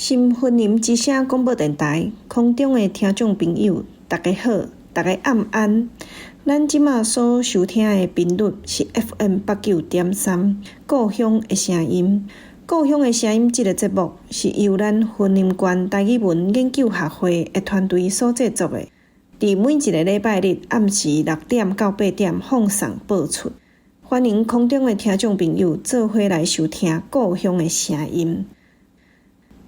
新雲林之聲廣播電臺空中的聽眾朋友，大家好，大家暗安。咱這馬所收聽的頻率是 FM 89.3，故鄉的聲音。故鄉的聲音這个節目是由咱雲林縣台語文研究學會的團隊所製作的，佇每一个禮拜日暗時6點到8點放送播出。歡迎空中的聽眾朋友做伙來收聽故鄉的聲音。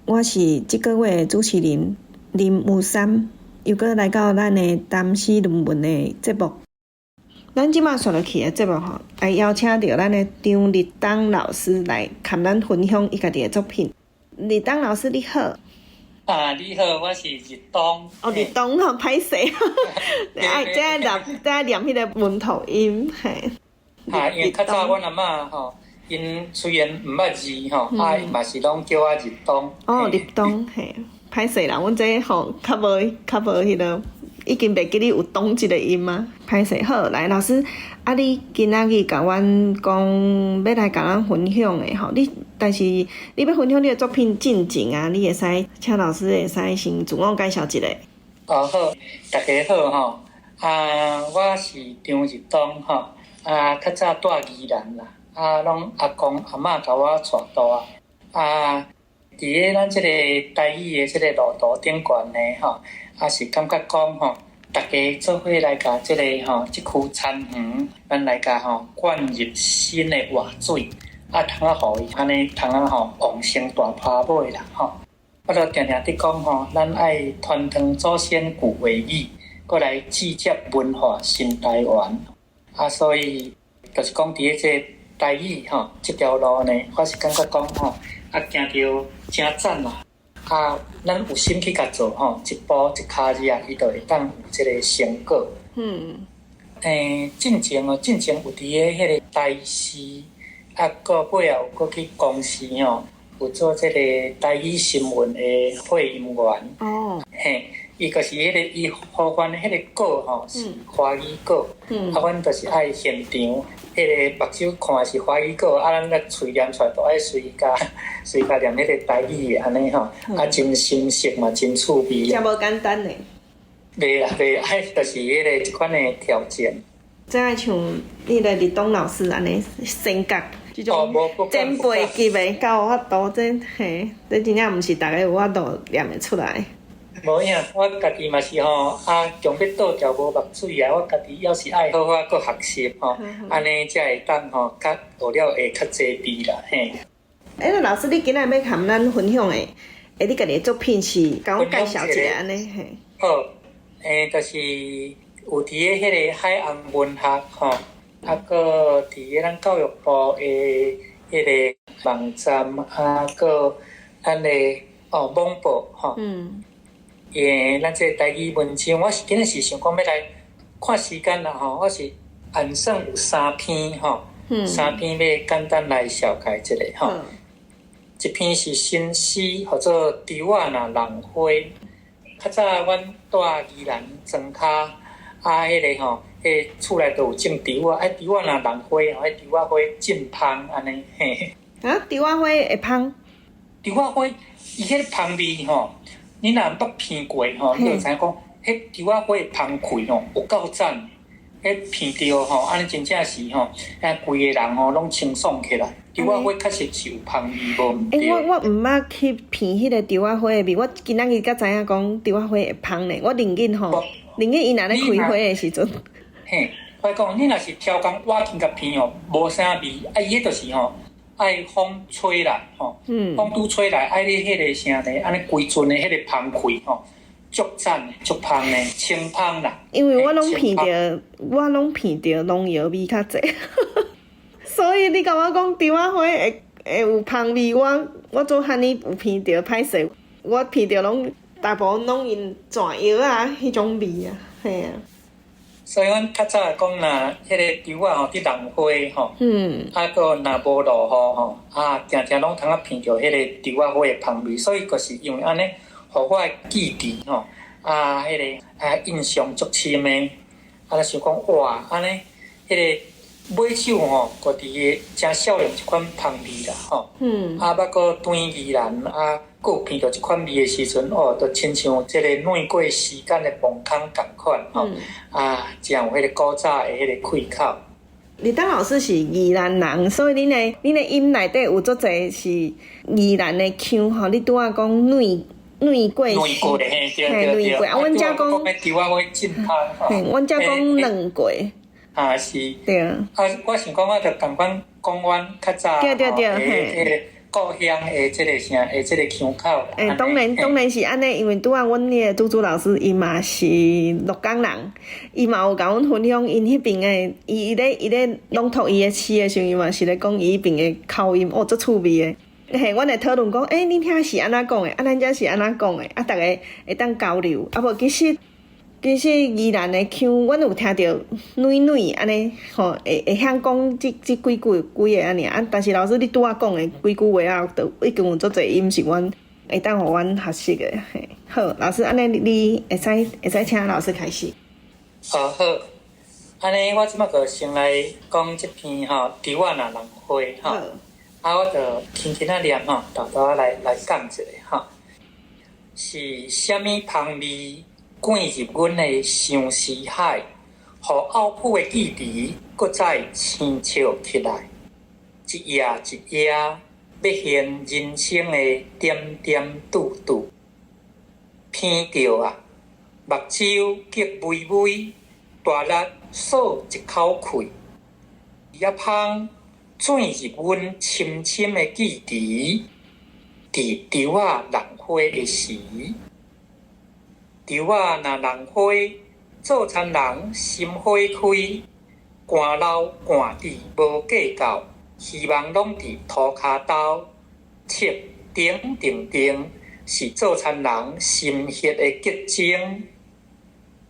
我是這個月的主持人林有三，又閣來到咱的談詩論文的節目。咱這馬紲落去的節目吼，來邀請著咱的張立東老師來共咱分享伊家己的作品。立東老師你好。啊，你好，我是立東。哦，立東吼，歹勢，愛這念這念彼个文頭音嘿。啊，因為較早阮阿嬤吼，𪜶雖然毋捌字吼，啊，嘛是攏叫我立東。哦，立東嘿，歹勢啦，阮這吼較無較無彼个，已經袂記得有東這个音啊，歹勢。好，來老師，啊，你今仔日共阮講欲來共咱分享的吼，你但是你欲分享你的作品進前啊，你會使請老師會使先自我介紹一下。哦好，大家好吼，啊，我是張立東吼，啊，較早住宜蘭啦，啊，攏阿公阿嬤共我帶大，啊，佇咧咱這個台語的這个路途頂懸呢吼，啊是感覺講吼，大家做伙來共這个吼，這區田園，咱來共吼灌入新的活水，啊，通啊予伊按呢通啊吼旺盛大波尾啦吼。我就定定佇講吼，咱愛傳承祖先古話語，閣來志接文化新台灣。啊，所以就是講佇咧這個台語吼，這條路呢，我是感覺講吼，啊，行著誠讚啦。啊，咱有心去共做吼，一步一跤字啊，伊就會當有這个成果。進前哦，進前有佇咧彼个台視，啊，閣尾後閣去公視吼，有做這个台語新聞的配音員。嘿，伊就是彼个伊呼喚的彼个稿吼是華語稿，啊，阮就是愛現場，彼个目睭看的是華語稿，啊，咱咧喙念出來都愛隨共隨共念彼个台語的按呢吼，啊，真心色嘛，真趣味。遮無簡單呢。袂啦袂，啊，就是彼个這款的挑戰。這愛像彼个立東老師按呢性格，這種前輩級的，才有法度這嘿，這真正毋是逐个有法度念會出來。無影，我家己嘛是吼，啊，強欲倒掉無目水啊，我家己猶是愛好好閣學習吼，按呢才會當吼，較學了會較濟備啦嘿。欸，那老師，你今仔欲共咱分享的，欸，你家己的作品是，共我介紹一下按呢嘿。好，欸，就是有佇咧彼个海洋文學吼，啊，閣佇咧咱教育部的彼个網站，啊，閣咱的哦網報吼。欸，咱這个台語文章，我是今仔是想講欲來看時間啦吼，我是按算有三篇吼，三篇欲簡單來紹介一下吼。一篇是新詩，號做《稻仔若弄花》。較早阮住宜蘭莊跤，啊，彼个吼，彼厝內都有種稻仔，啊，稻仔若弄花吼，彼稻仔花真芳按呢嘿。啊，稻仔花會芳？稻仔花，伊彼个芳味吼，你若毋捌闻過吼，你就知影講，彼稻仔花的芳氣吼有夠讚。彼闻著吼，按呢真正是吼，啊，規個人吼攏清爽起來。稻仔花確實是有芳味，無毋對。欸，我毋捌去闻彼个稻仔花的味，我今仔日才知影講稻仔花會芳呢。我認緊吼，認緊伊若咧開花的時陣。嘿，我講你若是超工倚近共闻吼，無啥味，啊，伊彼就是吼，愛風吹來吼，風拄吹來，愛你彼个啥呢？按呢規陣的彼个芳氣吼，足讚的，足芳的，清芳啦。因為我攏聞著，我攏聞著農藥味較濟，所以你共我講稻仔花會會有芳味，我我做漢呢有聞著歹勢，我聞著攏大部分攏𪜶蛇藥仔彼種味啊，嘿啊。所以阮較早講若彼个稻仔吼佇弄花吼，啊，閣若無落雨吼，啊，定定攏通啊聞著彼个稻仔花的芳味，所以就是因為按呢，予我的記憶吼，啊，彼个啊印象足深的，啊，就想講哇，按呢，彼个尾手吼，閣佇個誠少年這款芳味啦吼。啊，捌閣轉宜蘭啊，閣有聞著這款味的時陣，哦，就親像這個碾過時間的磅空仝款吼。啊，誠有彼個古早的彼個氣口。日東老師是宜蘭人，所以恁的音內底有足濟是宜蘭的腔吼。你拄仔講碾碾過，碾過的嘿，對對對。過啊，阮遮講稻仔花真芳吼。嘿，阮遮講軟過。啊是。對啊。啊，我想講我就仝款講阮較早彼个故鄉的這个啥的這个腔口。欸，當然當然是按呢，因為拄仔阮彼個豬豬老師伊嘛是鹿港人，伊嘛有共阮分享𪜶彼爿的，伊咧朗讀伊的詩的時陣，伊嘛是咧講伊彼爿的口音，哦，足趣味的。嘿，阮會討論講，欸，恁遐是按怎講的？啊，咱遮是按怎講的？啊，逐个會當交流。啊，無其實宜蘭的腔，阮有聽著軟軟按呢，吼，會曉講這幾句幾个按呢啊。但是老師你拄仔講的幾句話啊，都已經有足濟音是阮會當予阮學習的。嘿，好，老師按呢你會使請老師開始。哦好，按呢我這擺就先來講這篇吼，稻仔若弄花吼。啊，我就輕輕仔念吼，沓沓仔來講一下吼。是啥物芳味灌入阮的相思海，予後埔的記憶閣再生笑起來。一夜一夜，欲現人生的點點滴滴。鼻著啊，目睭激微微，大力嗽一口氣，仔芳鑽入阮深深的記憶，佇稻仔弄花的時。稻仔若弄花，做田人心花開，寒流寒滴無計較，希望攏佇塗跤兜。七頂定定是做田人心血的結晶。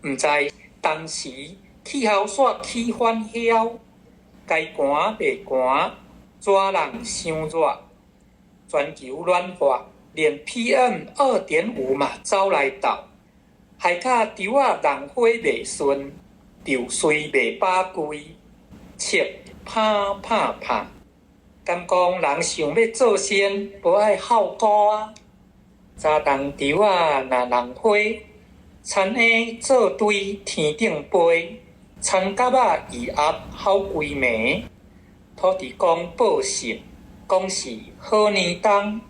毋知當時氣候煞起反囂，該寒袂寒，熱人傷熱，全球暖化，連 PM 2.5嘛走來鬥。害甲稻仔弄花袂順，稻穗袂把歸，切拍拍拍，敢講人想欲做仙，無愛孝姑啊？早冬稻仔若弄花，田菴做堆天頂飛，田蛤仔魚鴨吼規暝，土地公報信，講是好年冬。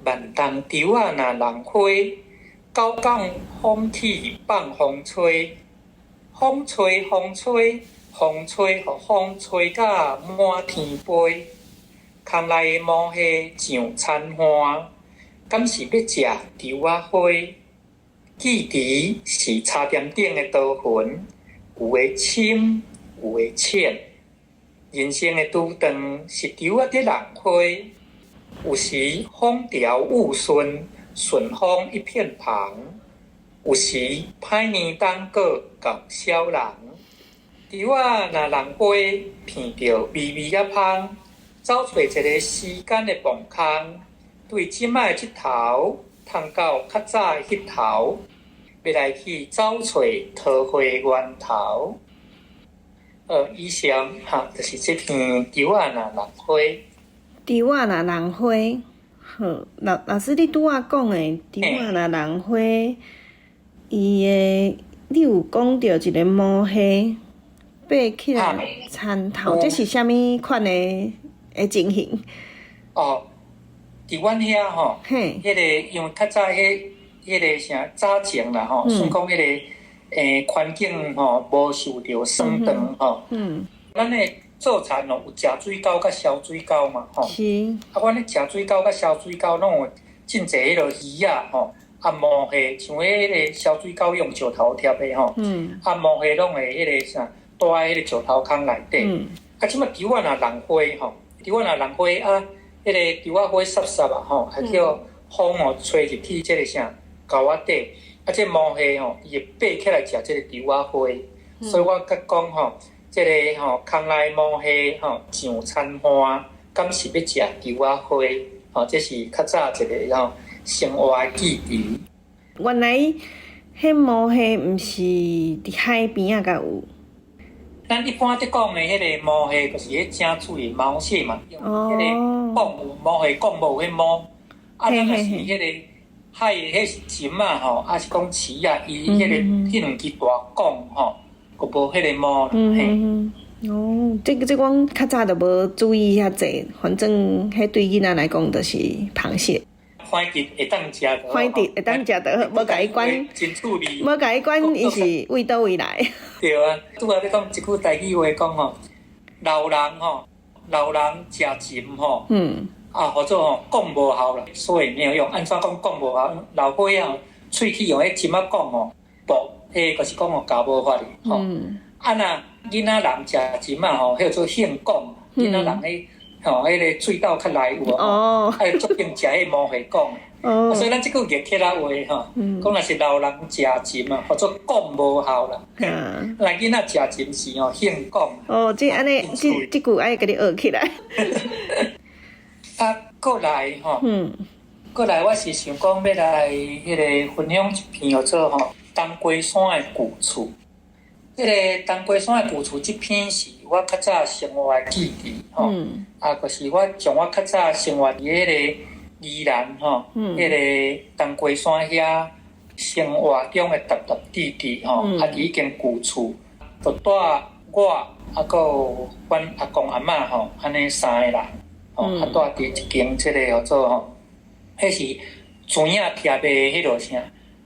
萬冬稻仔若弄花，九港風起放風吹，風吹風吹，風吹予風吹甲滿天飛。空內毛蟹上田岸，敢是欲食稻仔花？記憶是茶點頂的刀痕，有的深，有的淺。人生的拄斷是稻仔佇弄花，有時風調雨順，順風一片帆；有時歹年冬閣厚痟人。稻仔若弄花，鼻著微微仔芳，走揣一个時間的磅空，對這擺的這頭，通到較早的彼頭，欲來去走揣桃花源頭。以上哈，就是這篇稻仔若弄花。稻仔若弄花。好，老師，你拄仔講的稻仔若弄花，伊的你有講著一个毛蟹爬起來田頭，這是啥物款的情形？哦，佇阮遐吼，彼个因為較早彼個啥早前啦吼，算講彼个環境吼無受著霜凍吼，咱的做田哦，有食水溝佮燒水溝嘛吼。是。啊，阮咧食水溝佮燒水溝攏有真濟彼落魚仔吼，啊毛蟹，像彼个燒水溝用石頭疊的吼。啊毛蟹攏會彼个啥，蹛佇彼个石頭空內底。啊，這擺稻仔若弄花吼，稻仔若弄花啊，彼个稻仔花澀澀啊吼，還叫風哦吹入去這个啥溝仔底，啊，這毛蟹吼，伊會爬起來食這個稻仔花，所以我閣講吼，這个吼空內毛蟹吼上田岸，敢是欲食稻仔花？吼，這是較早一个吼生活的記憶。原來彼毛蟹毋是佇海邊仔才有。咱一般佇講的彼个毛蟹，就是彼正水的毛蟹嘛，彼个講有毛蟹，講無彼毛。啊，咱若是彼个海的彼是鱘仔吼，抑是講魚仔，伊彼个彼兩支大管吼，閣無彼个毛啦。嗯哦，這阮較早就無注意遐濟，反正彼對囡仔來講就是螃蟹。反正會當食就反正會當食就好，無共伊管，真趣味。無共伊管，伊是為佗位來。對啊，拄仔咧講一句台語話講吼，老人吼，老人食鱘吼，啊，或者吼講無效啦，所以沒有用。按怎講講無效？老歲仔喙齒用彼鱘仔講吼，薄，彼就是講吼咬無法哩吼。啊若囡仔人食鱘仔吼，彼叫做興講，囡仔人彼吼，彼个喙斗較內有無？愛足興食彼毛蟹管。所以咱這句熱客仔話吼，講若是老人食鱘啊，或者講無效啦。若囡仔食鱘是吼興講。哦，這按呢，這句愛共你學起來。啊，過來吼，過來我是想講欲來彼个分享一篇叫做吼東瓜山的舊厝。彼个東瓜山的舊厝這篇是我較早生活的記憶吼，啊，就是我從我較早生活佇彼个宜蘭吼，彼个東瓜山遐生活中的沓沓滴滴吼，啊，佇彼間舊厝，就蹛我啊，閣有阮阿公阿嬤吼，按呢三个人吼，啊，蹛佇一間這个叫做吼，彼是磚仔疊的彼落啥，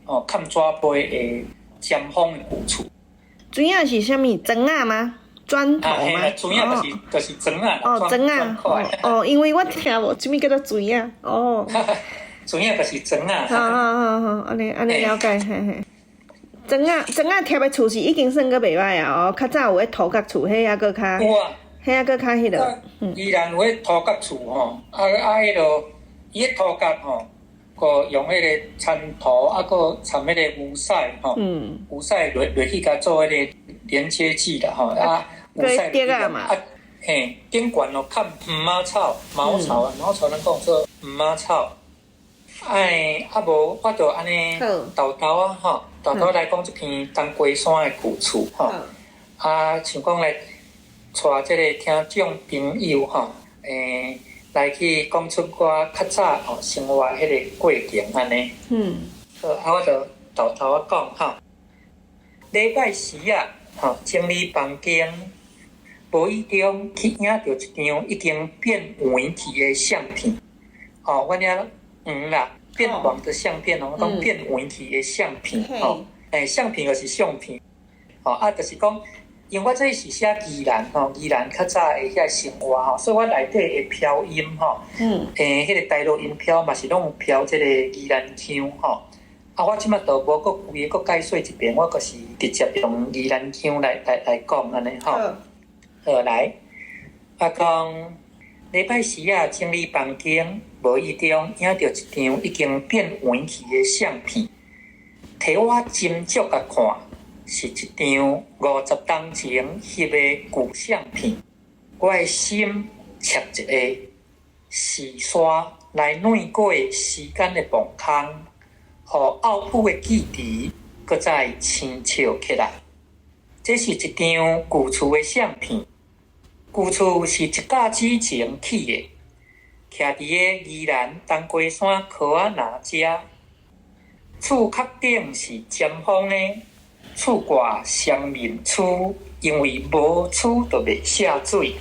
哦，崁紙皮的尖峰的舊厝。磚仔是啥物？磚仔嗎？磚頭嗎？磚仔就是磚仔。哦，磚仔。哦，因為我聽無啥物叫做磚仔。哦。磚仔就是磚仔。好好好好，按呢按呢了解，嘿嘿。磚仔磚仔疊的厝是已經算閣袂䆀啊！哦，較早有彼土角厝，彼猶閣較。有啊。彼猶閣較彼落。宜蘭有彼土角厝吼，啊啊彼落，伊彼土角吼，閣用彼个田土，啊閣摻彼个牛屎吼，牛屎落落去共做彼个連接劑啦吼，啊牛屎啊，嘿，頂懸哦崁茅草，茅草啊，茅草咱講做茅草。哎，啊無，我就按呢沓沓仔吼，沓沓來講這篇東瓜山的舊厝吼，啊，想講來帶這个聽眾朋友吼，來去講出我較早吼生活彼个過程按呢。好，啊，我就沓沓仔講吼。禮拜四仔吼，整理房間，無意中去影著一張已經變黃去的相片。吼，阮遐黃啦，變黃的相片哦，講變黃去的相片吼，相片就是相片。吼，啊，就是講，因為我這是寫宜蘭吼，宜蘭較早的遐生活吼，所以我內底的飄音吼，彼个台語音飄嘛是攏有飄這个宜蘭腔吼。啊，我這擺就無閣規个閣解說一遍，我閣是直接用宜蘭腔來講按呢吼。好來，我講禮拜四仔整理房間，無意中影著一張已經變黃去的相片，提我斟酌共看，是一張50冬前翕的舊相片。我的心捙一下，是沙來碾過時間的墓空，予漚殕的記憶閣再生笑起來。這是一張舊厝的相片，舊厝是一甲子前起的，徛佇个宜蘭東瓜山溪仔林遮。厝殼頂是尖峰的，厝蓋雙面鋤，因為無鋤就袂瀉水。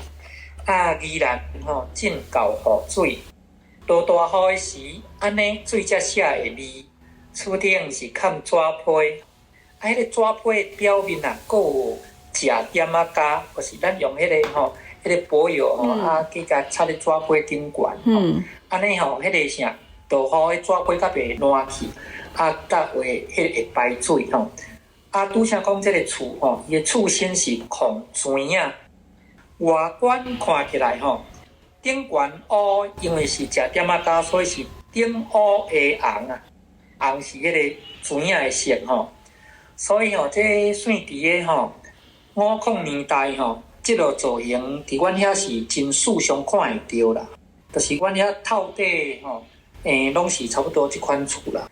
啊，宜蘭吼進厚雨水，落大雨的時，按呢水才寫會利。厝頂是崁紙皮，啊，彼个紙皮表面啊，閣有食點仔膠，就是咱用彼个吼，彼个柏油吼，啊，去共擦咧紙皮頂懸，按呢吼，彼个啥，落雨彼紙皮較袂爛去，啊，較會彼个會排水吼。啊，拄才講這个厝吼，伊的厝身是炕磚仔，外觀看起來吼，頂懸烏，因為是食點仔膠，所以是頂烏下紅啊，紅是彼個磚仔的色吼。所以吼，這算佇个吼50年代吼，這个造型佇阮遐是真時常看會著啦。就是阮遐透底吼，攏是差不多這款厝啦。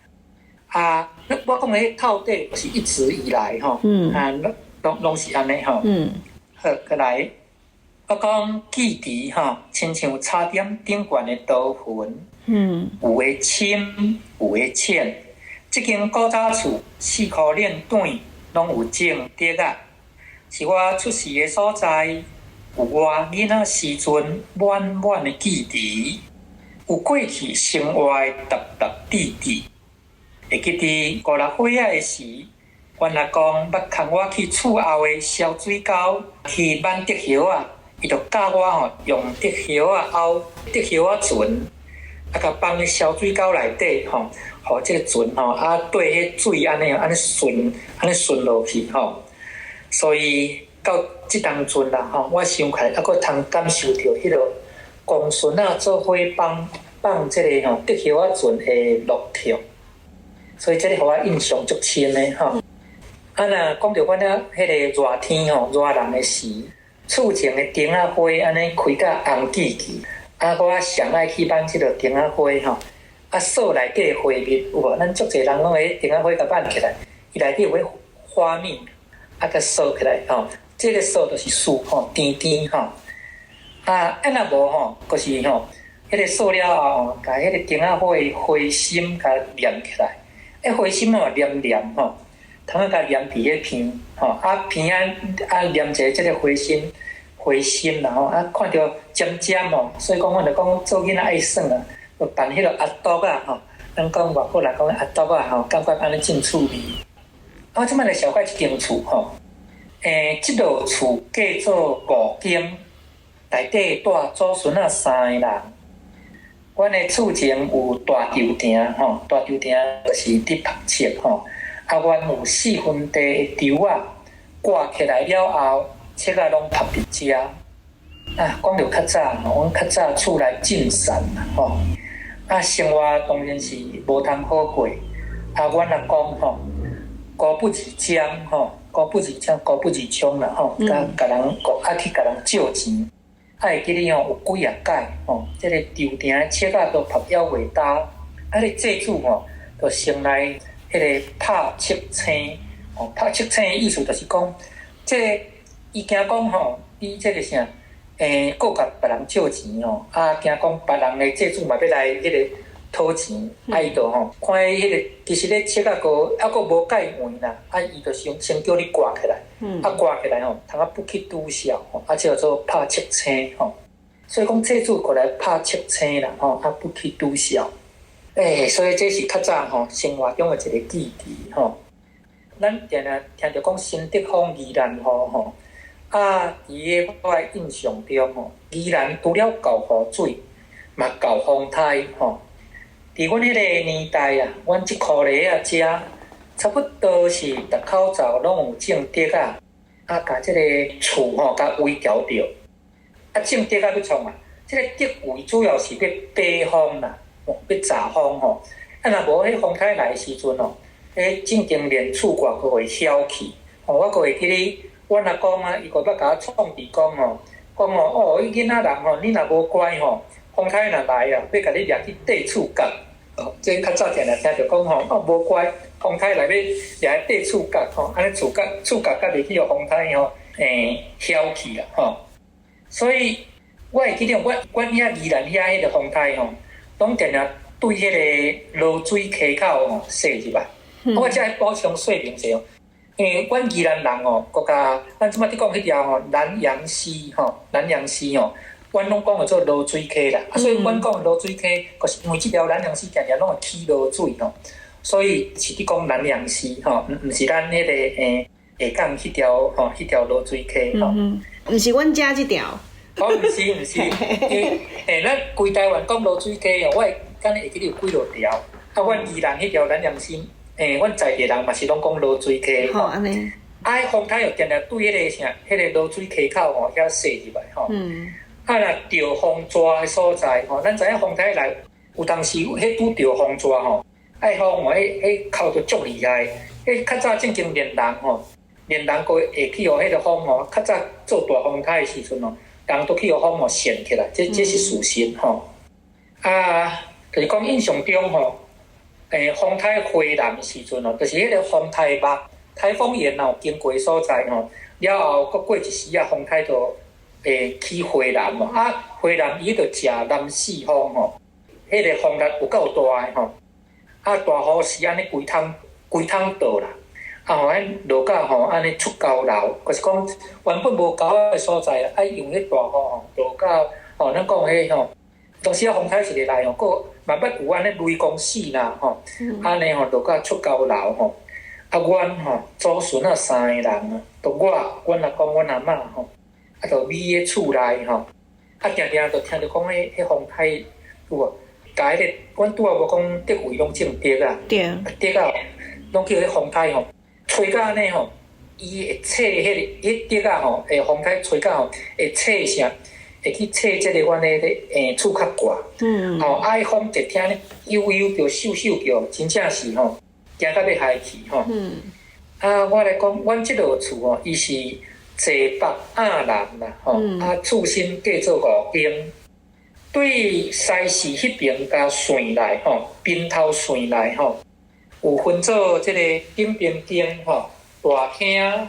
啊，我講的彼透底是一直以來吼，啊，攏是按呢吼。好，閣來，我講記憶吼，親像茶點頂懸的刀痕，有的深，有的淺。這間古早厝四箍鏈短，攏有種竹仔，是我出世的所在，有我囡仔時陣滿滿的記憶，有過去生活的沓沓滴滴。會記得五六歲仔的時，阮阿公捌牽我去厝後的潲水溝去挽竹葉仔，伊就教我吼用竹葉仔拗竹葉仔船，啊，共放佇潲水溝內底吼，予這個船吼啊綴彼水按呢按呢順按呢順落去吼。所以到這當陣啦吼，我想起來猶閣通感受著彼個公孫仔做伙放放這個吼竹葉仔船的樂趣。所以這個予我印象足深的吼。啊，若講著阮遐彼個熱天吼，熱人的時，厝前的橙仔花按呢開甲紅記記，啊，我上愛去挽這个橙仔花吼，啊，掃內底花蜜有無？咱足濟人攏會橙仔花共挽起來，伊內底有彼花蜜，啊，共掃起來吼，這个澀就是澀吼，甜甜吼。啊，啊若無吼，就是吼，彼个掃了後吼，共彼個橙仔花的花心共黏起來。彼花心吼黏黏吼，通啊共黏佇彼鼻吼，啊鼻仔啊黏一个這个花心，花心啦吼，啊看著尖尖吼，所以講阮就講做囡仔愛耍啊，就扮彼个阿篤仔吼，咱講外國人講阿篤仔吼，感覺按呢真趣味。啊，我這擺來紹介這間厝吼，這座厝叫做五間，內底住祖孫仔三個人。阮的厝前有大球埕吼，大球埕就是佇曝粟吼。啊，阮有四分地的埒仔掛起來了後，粟仔攏曝佇遮。啊，講著較早吼，阮較早厝內真散啦吼。啊，生活當然是無通好過。啊，阮阿公吼，孤不二將吼，孤不二將，孤不二將啦吼，共共人啊去共人借錢。啊，會記得吼有幾仔擺吼，這個球埕的粟仔都曝猶袂焦，啊，彼債主吼，就先來彼个拍粟青，吼，拍粟青的意思就是講，這个伊驚講吼，你這个啥，閣共別人借錢吼，啊，驚講別人的債主嘛欲來彼个討錢，啊，伊就吼看彼个其實咧粟仔閣猶閣無蓋完啦，啊，伊就先先叫你掛起來，啊，掛起來吼，通啊不去拄痟吼，啊，這叫做拍粟青吼。所以講債主過來拍粟青啦吼，啊，不去拄痟。所以這是較早吼生活中的一个記憶吼。咱定定聽著講新竹風宜蘭雨吼，啊，佇个我的印象中吼，宜蘭除了厚雨水，嘛厚風颱吼。佇阮彼个年代啊，阮這箍犁仔遮，差不多是逐口罩攏有種竹仔，啊，共這个厝吼，共圍牢著。啊，種竹仔欲創啊？這个竹圍主要是欲避風啦，欲閘風吼。啊，若無彼風颱來的時陣吼，彼進前連厝蓋閣會曉去。吼，我閣會記得，阮阿公啊，伊閣捌共我創治講吼，講吼，哦，彼囡仔人吼，你若無乖吼，風颱若來啊，欲共你掠去綴厝角。哦，這較早定定聽著講吼，哦，無乖，風颱來欲掠去綴厝角吼，按呢厝角厝角才袂去予風颱吼，曉去啦吼。所以，我會記得阮阮遐宜蘭遐彼个風颱吼，攏定定對彼个濁水溪口吼駛入來。我才愛補充說明者哦，因為阮宜蘭人吼，閣共咱這擺佇講彼條吼南洋溪吼，南洋溪吼，阮攏講叫做濁水溪啦。啊，所以阮講濁水溪，就是因為這條南洋溪定定攏會起濁水吼，所以是佇講南洋溪吼，毋毋是咱彼个下港彼條吼，彼條濁水溪吼。毋是阮遮這條。哦，毋是毋是，因為咱規台灣講濁水溪哦，我會敢若會記得有幾落條。啊，阮宜蘭彼條南洋溪，阮在地人嘛是攏講濁水溪吼。按呢。啊，風颱又定定對彼个啥，彼个濁水溪口吼遐駛入來吼。啊，若著風逝的所在吼，咱知影風颱來，有當時彼拄著風逝吼，愛風吼，彼彼哭得足厲害。彼較早正經連人吼，連人閣會去予彼個風吼，較早做大風颱的時陣吼，人都去予風吼扇起來，這這是事實吼。啊，就是講印象中吼，風颱回南的時陣吼，就是彼個風颱目、颱風眼若有經過的所在吼，了後，閣過一時仔，風颱就會去花蓮吼。啊，花蓮伊就食南勢風吼，彼個風力有夠大的吼。啊，大雨是按呢規桶規桶倒啦。啊吼，彼落甲吼按呢出高樓，就是講原本無高的所在，啊，用彼大雨吼落甲吼，咱講彼吼，當時啊風颱一个來吼，閣嘛捌有按呢雷公死啦吼，按呢吼落甲出高樓吼。啊，阮吼祖孫仔三个人啊，就我、阮阿公、阮阿嬤吼，啊，就覕咧厝內吼，啊，定定就聽著講彼彼風颱有無？共彼個，阮拄仔無講竹圍攏種竹仔，啊，竹仔攏叫彼風颱吼，吹甲按呢吼，伊會吹彼個彼竹仔吼，會風颱吹甲吼，會吹啥？會去吹這个阮的厝殼蓋。吼，啊，彼風一聽咧，悠悠叫、咻咻叫，真正是吼，驚甲欲害去吼。啊，我來講，阮這落厝吼，伊是坐北向南啦，吼，啊，厝身計做五間，對西市彼爿共線內吼，邊頭線內吼，有分做這个頂邊間吼、大廳，啊，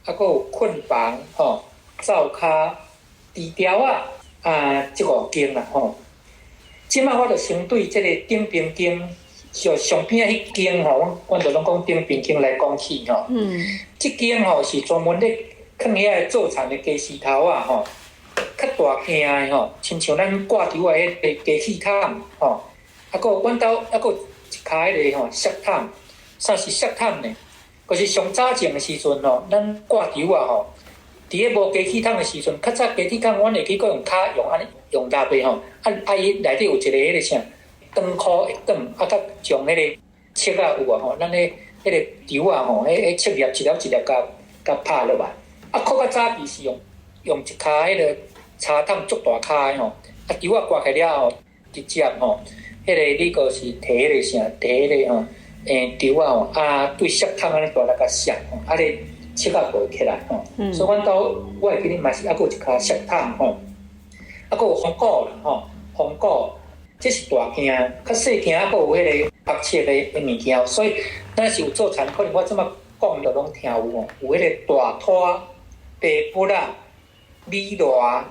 閣有睏房吼、灶跤、豬牢仔啊，這五間啦吼。這擺我就先對這个頂邊間。上上邊仔彼間吼，阮阮就攏講頂邊間來講起吼。這間吼是專門咧囥遐个做田的家私頭仔吼，較大件的吼，親像咱掛吊仔彼个機器桶吼，啊，閣有阮兜抑閣有一跤彼个吼雪桶，啥是雪桶呢？就是上早前的時陣吼，咱掛吊仔吼，佇咧無機器桶的時陣，較早機器桶阮會記閣用跤用按呢用力的吼，啊啊伊內底有一个彼个啥？長箍會轉，啊，佮將彼个粟仔有無吼？咱彼彼个球仔吼，彼彼粟粒一粒一粒共共拍落來。啊，較較早期是用用一跤彼个柴桶足大跤的吼，啊，球仔掛起了後，直接吼，彼个你閣是提彼个啥，提彼个吼，球仔吼，啊，對雪桶按呢大力共摔吼，啊，咧粟仔袂起來吼。所以阮兜我會記得嘛是猶閣有一跤雪桶吼，啊，閣有風鼓啦吼，風鼓。這是大件，較細件猶閣有彼個白切的物件，所以咱是有做田，可能我這擺講就攏聽有吼，有彼個大拖、白砵仔、米箩、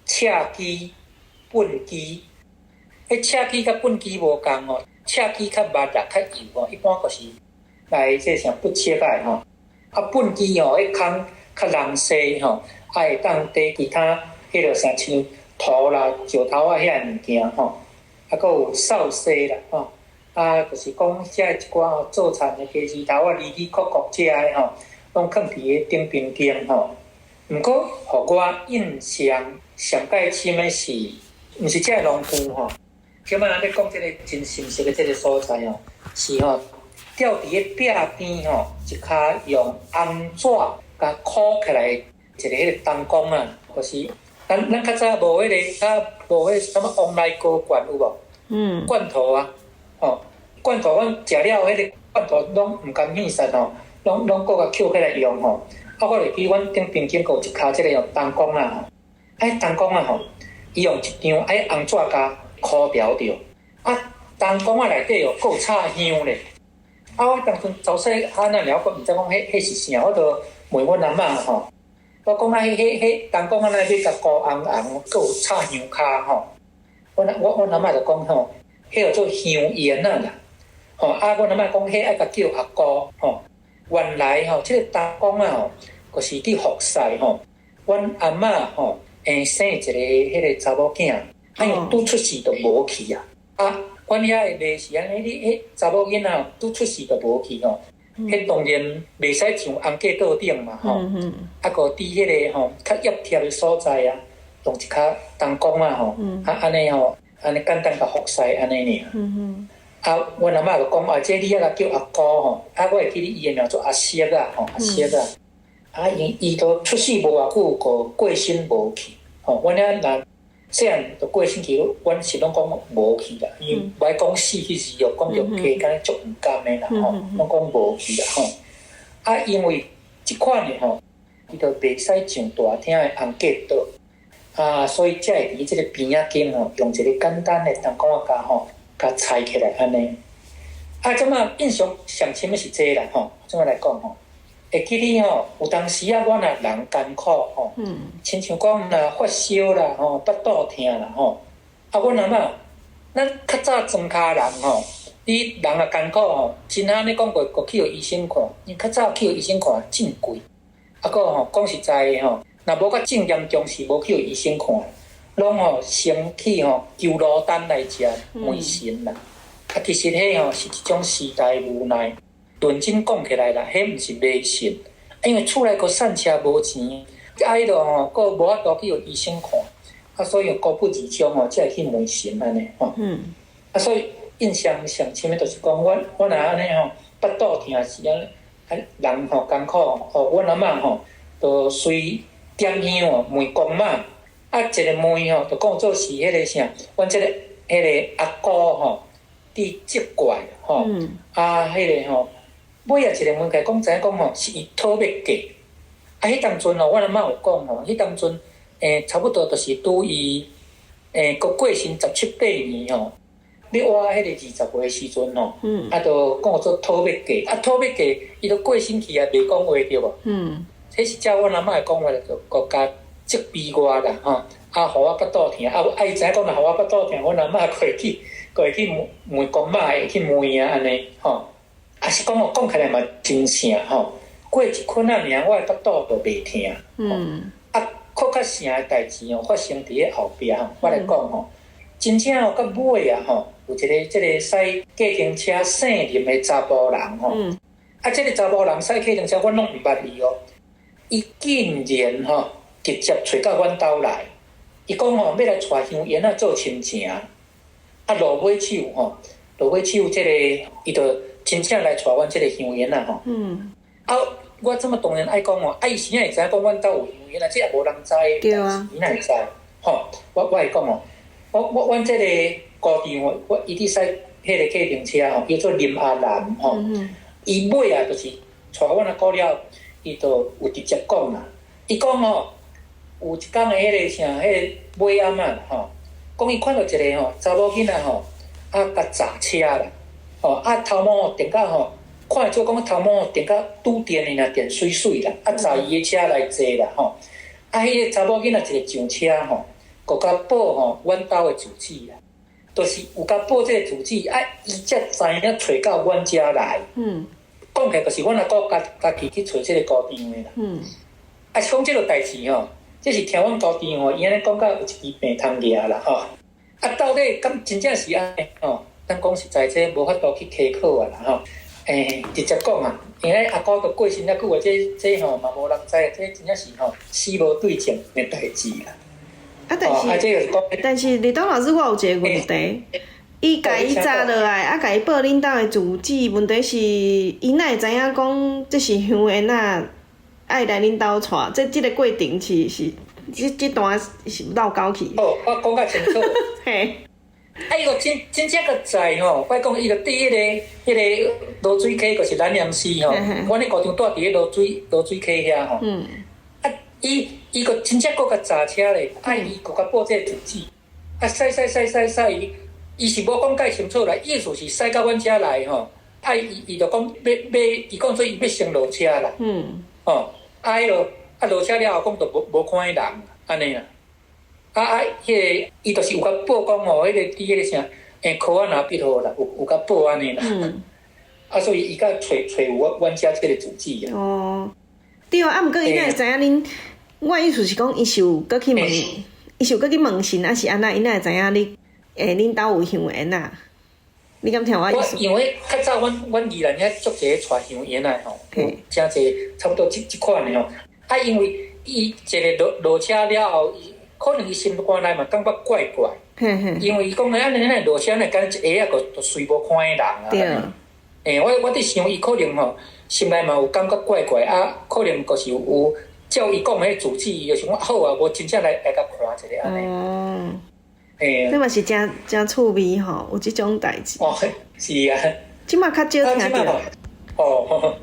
赤機、畚箕。彼赤機佮畚箕無仝吼，赤機較密啦，較幼吼，一般就是來這啥畚粟仔吼。啊，畚箕吼，彼空較籠細吼，啊會當提其他彼个啥像土啦、石頭仔遐物件吼。啊，閣有掃帚啦，吼，啊，就是講遮一寡吼做田的家私頭仔、厘厘扣扣遮的吼，攏囥佇咧頂邊間吼。毋過，予我印象上蓋深的是，毋是遮个農具吼。這擺咧講這个真深色的這个所在吼，是吼吊佇咧壁邊吼，一跤用紅紙共箍起來一个彼个燈光啊，就是咱咱較早無彼个較無彼啥物旺來糕罐有無？罐頭啊，吼，罐頭，阮食了彼个罐頭攏毋甘去殺吼，攏攏閣共抾起來用吼。啊，我會記阮頂邊間閣有一跤這个用燈光啊吼，啊，燈光啊吼，伊用一張愛紅紙共箍牢著，啊，燈光仔內底哦，閣有插香咧。啊，我當陣從細漢仔爾，我閣毋知講彼彼是啥，我就問阮阿嬤吼，我講啊，彼彼彼燈光仔內底共糊紅紅，閣有插香跤吼。阮我阮阿嬤就講吼，彼叫做香煙仔啦，吼啊！阮阿嬤講，彼愛共叫阿姑吼。原來吼，這个燈光仔吼，就是佇服侍吼。阮阿嬤吼，生一个彼个查某囝，啊，因為拄出世就無去啊。啊，阮遐的例是按呢，你彼查某囡仔拄出世就無去吼，彼當然袂使上紅嫁桌頂嘛吼。啊，閣佇彼个吼較掖貼的所在啊，用一跤燈光仔吼，啊按呢吼。按呢簡單共服侍按呢爾。啊，阮阿嬤就講啊，這你愛共叫阿姑吼，啊，我會記得伊的名做阿叔啊，吼，阿叔啊。啊，伊伊都出世無偌久，就過身無去。吼，阮遐若細漢就過身去，阮是攏講無去啦，因為無愛講死彼字哦，講著加敢若足毋甘的啦，吼，攏講無去啦，吼。啊，因為這款的吼，伊就袂使上大廳的紅嫁桌。啊，所以才會佇這个邊仔間吼，用一个簡單的燈光仔共吼，共裁起來按呢。啊，這擺印象上深的是這个啦吼，這擺來講吼，會記得吼，有當時啊，阮若人艱苦吼，親像講若發燒啦吼，腹肚疼啦吼，啊，阮阿嬤，咱較早莊跤人吼，你人若艱苦吼，真按呢講過，閣去予醫生看，因較早去予醫生看真貴，啊，閣吼講實在的吼，若無較真嚴重是無去予醫生看，攏吼先去吼求爐丹來食問神啦。啊，其實彼吼是一種時代無奈。認真講起來啦，彼毋是迷信，因為厝內閣散車無錢，啊，彼落吼閣無法度去予醫生看，啊，所以孤不二衷吼，才會去問神按呢吼。啊，所以印象上深的就是講，阮阮若按呢吼，腹肚疼時啊，啊人吼艱苦吼，阮阿嬤吼，就隨點香哦問公媽，啊一个問吼，就講做是彼个啥，阮這个彼个阿姑吼，佇責怪吼，啊，彼个吼。尾仔一个問題講知影講吼，是伊討欲嫁。啊，彼當陣吼，阮阿嬤有講吼，彼當陣，差不多就是拄伊，閣過身十七八年吼，欲倚彼個二十歲時陣吼，啊，就講做討欲嫁，啊，討欲嫁，伊就過身去啊，袂講話對無？這是照阮阿嬤的講法，就閣共責備我啦，吼，啊，予我腹肚疼，啊，啊，伊知影講若予我腹肚疼，阮阿嬤閣會去，閣會去問問公媽，會去問啊，按呢，吼。啊是講哦，講起來嘛真聖吼。過一困仔爾，我的腹肚就袂疼。啊，閣較聖的代誌哦，發生佇咧後壁吼。我來講吼，真正哦，到尾啊吼，有一个這个駛計程車姓林的查埔人吼。啊，這个查埔人駛計程車，阮攏毋捌伊哦。伊竟然吼，直接揣到阮兜來。伊講吼，欲來帶香煙仔做親情。啊，落尾手吼，落尾手這个，伊就。真正來帶阮這个香煙仔吼，啊，我這麼當然愛講吼，啊，伊是哪會知影講阮兜有香煙仔？這也無人知，伊哪會知？吼，我會講吼，我阮這個姑丈吼，我伊佇駛彼个計程車吼，叫做林阿南吼，伊尾啊，就是帶阮阿姑了，伊就有直接講啦，伊講吼，有一工的彼个啥，彼个尾暗仔吼，講伊看著一个吼查某囡仔吼，啊，共砸車啦。吼，啊頭毛吼電甲吼，看會做講頭毛吼電甲拄電的爾電媠媠啦，啊載伊的車來坐啦吼，啊彼個查某囡仔一個上車吼，閣共報吼阮兜的住址啦，就是有共報這個住址，啊伊才知影揣到阮遮來。講起來就是阮阿姑家家己去揣這個姑丈的啦。啊是講這个代誌吼，這是聽阮姑丈吼，伊按呢講甲有一支病通掠啦吼，啊到底敢真正是按呢吼？咱講實在，這無法度去稽考啊啦吼。直接講啊，因為阿姑都過身遮久啊，這這吼嘛無人知，這真正是吼死無對證的代誌啦。啊，但是，但是立東老師，我有一个問題，伊共伊查落來，啊，共伊報恁兜的住址，問題是，伊哪會知影講這是香煙仔愛來恁兜帶？這這个過程是是，這這段是落勾去。哦，我講較清楚。嘿。啊！伊閣真真正閣在吼，我講伊就佇彼个彼个濁水溪，就是南陽市吼。阮咧姑丈住佇咧濁水濁水溪遐吼。啊！伊伊閣真正閣共砸車咧，啊！伊閣共報這个住址，啊！駛駛駛駛駛，伊伊是無講介清楚啦，意思是駛到阮遮來吼。啊！伊伊就講欲欲，伊講做伊欲先落車啦。吼！啊！彼落啊落車了後，講就無無看彼人按呢啦。啊啊！彼个伊就是有共報講吼，彼个佇彼个啥，科仔若筆號啦，有有共報按呢啦。啊，所以伊才揣揣有阮阮遮這个住址啊。哦，對啊，啊，毋過伊哪會知影恁？我的意思是講，伊是有閣去問，伊是有閣去問神，抑是按怎？伊哪會知影你？恁兜有香煙仔？你敢聽我意思？我因為較早阮阮宜蘭遐足濟帶香煙仔吼，有誠濟，差不多這這款的吼。啊，因為伊一个落落車了後，伊可能伊心肝內嘛感覺怪怪，因為伊講按呢落車呢，敢若一下仔就隨無看彼人啊。對。我我佇想，伊可能吼心內嘛有感覺怪怪啊，可能就是有照伊講彼個住址，伊就想講好啊，無真正來來共看一下按呢。哦。這嘛是誠誠趣味吼，有這種代誌。哦，是啊。這馬較少聽著。哦。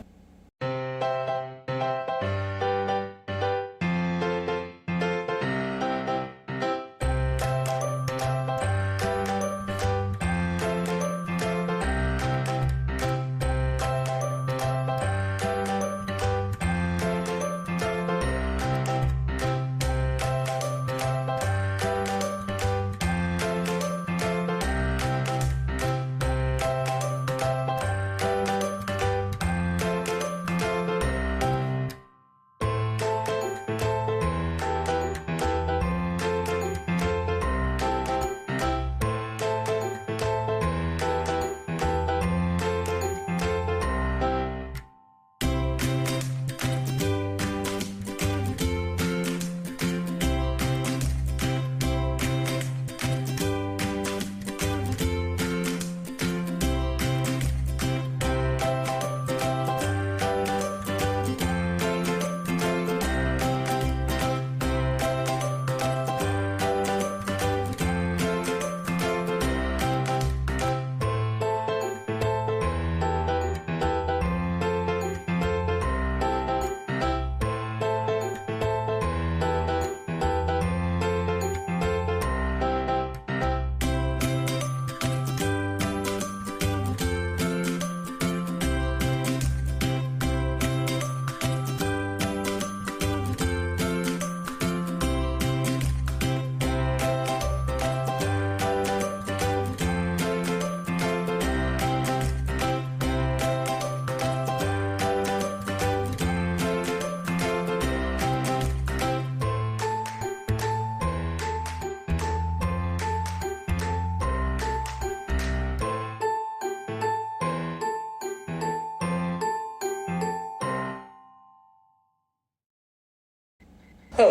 好，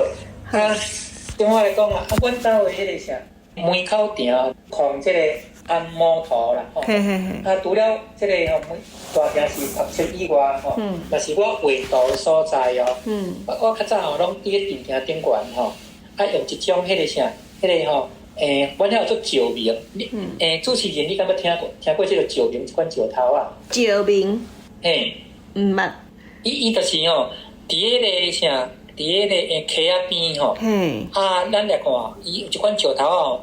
啊，對我來講啊，啊，阮兜的彼个啥門口埕囥這個按摩圖啦，吼。啊，除了這個吼，門大廳是讀冊以外，吼，嘛是我畫圖的所在哦。我較早吼，攏佇咧埕廳頂懸吼，啊，用一種彼個啥，彼個吼，阮遐有做石明，你，主持人，你敢捌聽過聽過這個石明這款石頭啊？石明。嘿。毋捌。伊就是吼，佇彼个啥，佇彼個溪仔邊吼。啊，咱來看，伊有一款石頭吼，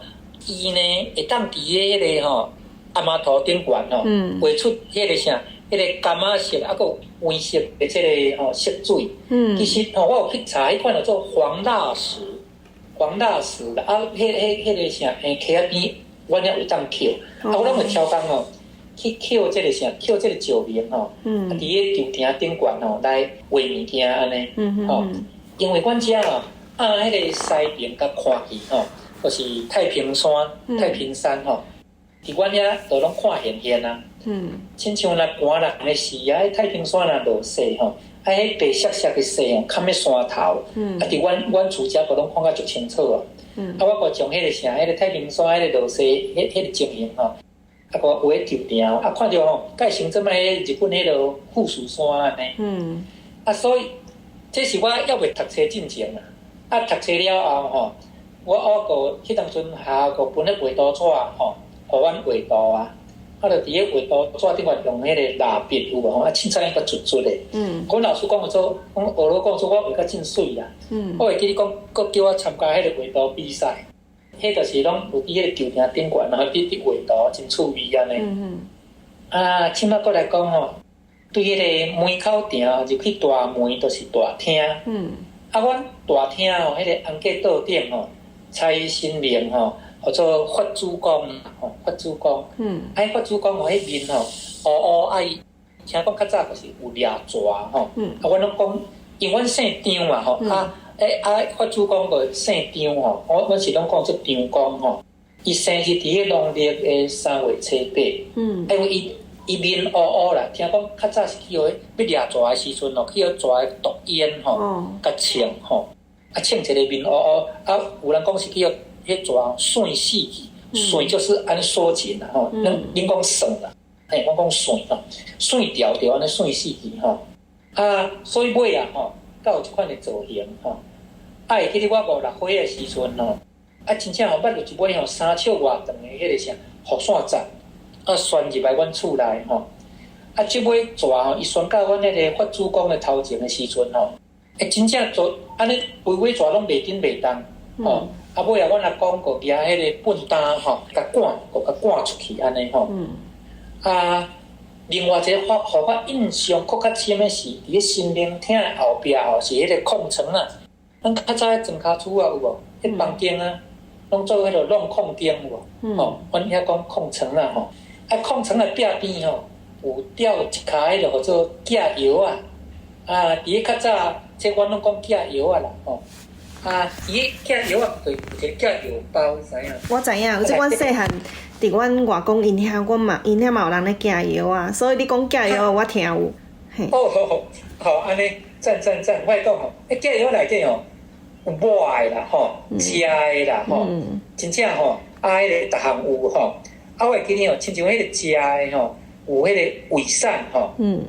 伊呢會當佇彼个吼阿媽塗頂懸吼，畫出彼個啥，彼個柑仔色，啊，閣有黃色的這个吼色水。其實吼，我有去查，彼款叫做黃蠟石，黃蠟石啦，啊，彼個啥，溪仔邊，阮遐有當抾，啊，我攏會挑工吼，去抾這个啥，抾這个石明吼，啊，佇咧埕廳頂懸吼來畫物件按呢，吼，因為阮遮吼，啊，彼个西爿共看去吼，就是太平山，太平山吼，佇阮遐都攏看現現啊。親像若寒人的時啊，彼太平山若落雪吼，啊，彼白雪雪的雪吼，崁咧山頭，啊，佇阮厝遮都攏看甲足清楚啊。啊，我閣將彼个啥，彼个太平山彼个落雪，彼个情形吼，啊，閣畫咧埕廳，啊，看著吼，蓋成這擺日本彼个富士山按呢。啊，所以這是我猶未讀冊進前啊。啊，讀冊了後吼，我閣彼當陣學校閣分彼畫圖紙吼，予阮畫圖啊。啊，就佇咧畫圖紙頂懸用彼個蠟筆有無吼？啊，凊彩閣捽捽的。阮老師講做，講學老講說我畫甲真媠啦。我會記得講，閣叫我參加彼個畫圖比賽。彼就是攏有佇彼個埕廳頂懸，然後佇佇畫圖，真趣味按呢。啊，這擺閣來講吼，對彼個門口埕入去大門，就是大廳。啊，阮大廳吼，彼個紅架桌頂吼，財神明吼，號做法主公吼，法主公。啊，彼法主公吼，彼面吼，烏烏啊，伊聽講較早就是有掠蛇吼。啊，阮攏講，因為阮姓張嘛吼，啊，啊，法主公個姓張吼，阮是攏講做張公吼。伊生日佇咧農曆的3月初8。因為伊面烏烏啦，聽講較早是去予欲掠蛇的時陣吼，去予蛇的毒煙吼，共衝吼，啊衝一个面烏烏，啊有人講是去予彼蛇吮死去，吮就是按呢縮緊啦吼，恁講算啦，嘿，阮講吮吼，吮掉著按呢吮死去吼，啊，所以尾啊吼，才有這款的造型吼。啊，會記得我五六歲的時陣吼，啊，真正吼，捌有一尾吼3尺外長的彼個啥雨傘節，啊，旋入來阮厝內吼，啊，這尾蛇吼，伊旋到阮彼个法主公的頭前的時陣吼，欸，真正做按呢規尾蛇攏袂振袂動，吼，啊，尾仔阮阿公閣舉彼个畚擔吼，共趕，閣共趕出去按呢吼。啊，另外一个予我印象閣較深的是，佇咧神明廳的後壁吼，是彼個空床啊。咱較早彼莊跤厝啊，有無？彼房間啊，攏做彼个弄空間有無？吼，阮遐講空床啊吼。啊，空床的壁邊吼，有吊一跤彼个號做寄藥仔。啊，佇咧較早，這阮攏講寄藥仔啦吼。啊，伊寄藥仔就有一个寄藥包，你知影？我知影，這阮細漢佇阮外公𪜶遐，阮嘛𪜶遐嘛有人咧寄藥仔，所以你講寄藥仔，我聽有。哦，好好好，按呢讚讚讚，我來講吼，彼寄藥內底吼，有抹的啦吼，食的啦吼，真正吼，啊，彼个逐項有吼。啊，我會記得吼，親像彼個食的吼，有彼個胃散吼。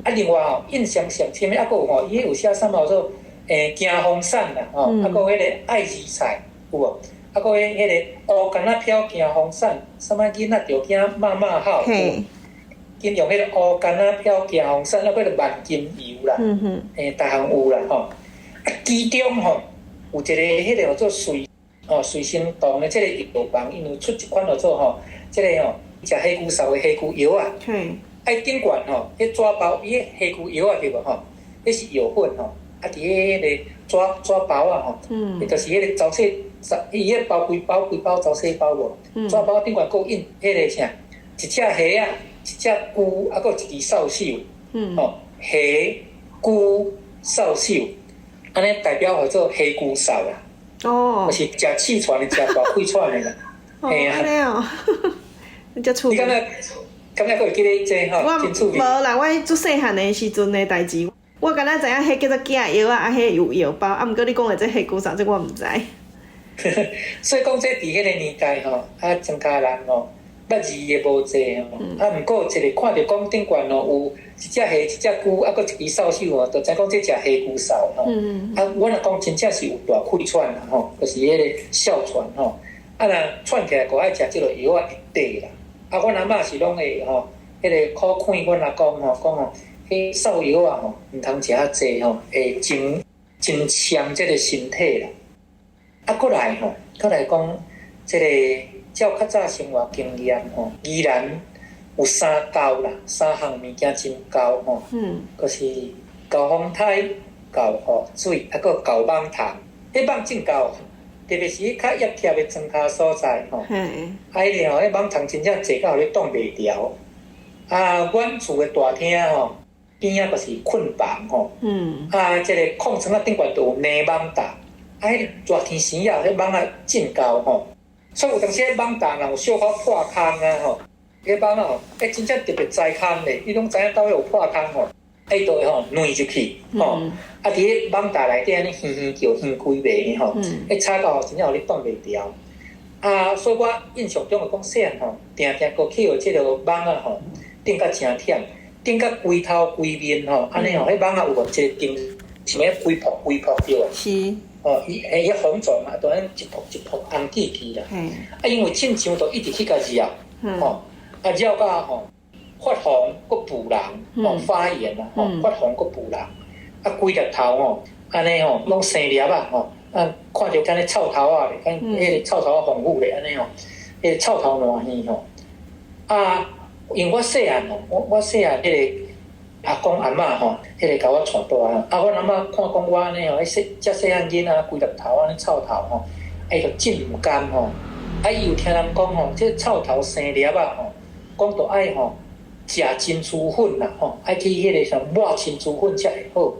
啊，另外吼，印象上深的，啊，閣有吼，伊彼有寫啥物號做驚風散啦吼，啊，閣有彼個愛兒菜有無？啊，閣彼彼個烏柑仔飄驚風散，啥物囡仔著驚媽媽哭。緊用彼個烏柑仔飄驚風散，啊，閣個萬金油啦，逐項有啦吼。啊，其中吼有一個彼個號做隨吼隨身動的這個藥房，𪜶有出一款號做吼，這個吼食火龜臊的火龜藥仔。啊，伊頂懸吼，彼紙包伊彼火龜藥仔對無吼？彼是藥粉吼，啊，佇彼个紙包仔吼，伊就是彼個走勢，伊彼包規包規包走勢包無？紙包頂懸閣有印彼個啥？一隻蝦仔，一隻龜，啊，閣有一支掃帚。吼，蝦、龜、掃帚，按呢代表號做蝦龜臊啦。就是食氣喘的，食大氣喘的啦。哦，按呢哦，你遮趣味。你感覺？感覺閣會記得這吼？真趣味。無啦，我自細漢的時陣的代誌，我我敢若知影彼叫做寄藥仔，啊，彼有藥包，啊，毋過你講的這火龜捎，這我毋知。所以講這佇彼个年代吼，啊，莊跤人吼，捌字的無濟吼，啊，毋過一个看著講頂懸吼有一隻蝦、一隻龜，啊，閣一支掃帚吼，就知講這食火龜捎吼。啊，阮若講真正是有大氣喘啦吼，就是彼个哮喘吼，啊，若喘起來，閣愛食這个藥仔會短啦。啊，阮阿嬤是攏會吼，彼个苦勸阮阿公吼，講吼，彼捎藥仔吼，毋通食較濟吼，會真真傷這个身體啦。啊，閣來吼，閣來講，這个照較早生活經驗吼，宜蘭有三厚啦，三項物件真厚吼，就是厚風颱、厚雨水，啊，閣厚蠓蟲。彼蠓真厚，特別是彼較熱貼的莊跤所在吼。啊，彼个吼，彼蠓蟲真正濟到予你擋袂牢。啊，阮厝的大廳吼，邊仔就是睏房吼。啊，這个炕床仔頂懸就有泥蠓罩。啊，彼熱天時啊，彼蠓仔真厚吼，所以有當時彼蠓罩若有小可破空啊吼，彼蠓仔吼，欸真正特別知空咧，你攏知影佗位有破空吼，伊就會吼卵入去吼，啊，佇彼蠓罩內底按呢嘻嘻叫，嘻規暝吼，彼吵到吼真正予你擋袂牢。啊，所以我印象中就講細漢吼，定定閣去予這个蠓仔吼，叮甲誠忝，叮甲規頭規面吼，按呢吼，彼蠓仔有無一个叮，像欲規噗規噗對無？是。哦，伊彼紅腫啊，都按呢一噗一噗紅起去啦。啊，因為親像都一直去共繞，吼，啊繞到吼發紅閣腐爛，吼發炎啊，吼發紅閣腐爛，啊規粒頭吼，按呢吼攏生粒仔吼，啊看著敢若臭頭仔咧，敢彼個臭頭仔紅腐咧按呢吼，彼個臭頭爛耳吼，啊，因為我細漢吼，我細漢彼個。阿公阿嬤吼，彼个共我帶大漢，啊，阮阿嬤看講我按呢吼，彼細遮細漢囡仔，規粒頭按呢臭頭吼，啊，伊就真毋甘吼，啊，伊有聽人講吼，這臭頭生粒仔吼，講著愛吼食珍珠粉啦吼，愛去彼個啥抹珍珠粉才會好。